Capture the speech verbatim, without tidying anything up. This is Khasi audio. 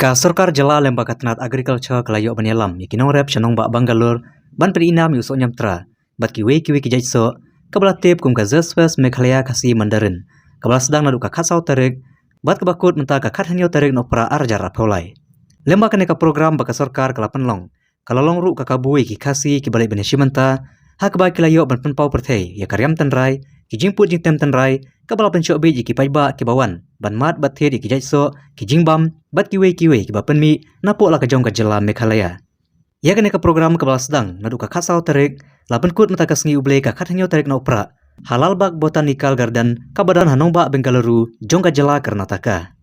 Ka sorkar jylla lem bad ka tnat agriculture ka la ïoh ban ïalam ïa ki nongrep sha nongbah Bangalore ban pynïainam ïa u soh niamtra bad kiwei kiwei ki jait soh, kaba la tip kum ka Zest Fest Meghalaya Khasi Mandarin, kaba la sdang naduh ka khatsaw tarik bad kaba kut mynta ka khathynñiew tarik Nohprah arhajar arphew lai. Lem bad kane ka program ba ka sorkar ka la pynlong, ka la long ruh ka kabu ïa ki Khasi kiba leit ban ïashim bynta, ha kaba ki la ïoh ban pynpaw pyrthei ïa ka riam tynrai, ki jingput jingtem tynrai, kaba la pynshoh bieit ïa ki paidbah kiba wan ban mad bad thied ïa ki jait soh, ki jingbam bad kiwei kiwei kiba pynmih napoh la ka jong ka jylla Meghalaya. Ïa kane ka program kaba la sdang naduh ka khatsaw tarik, la pynkut mynta ka sngi U Blei ka khathynñiew tarik Nohprah ha Lalbagh Botanical Garden kaba don ha nongbah Bengaluru jong ka jylla Karnataka.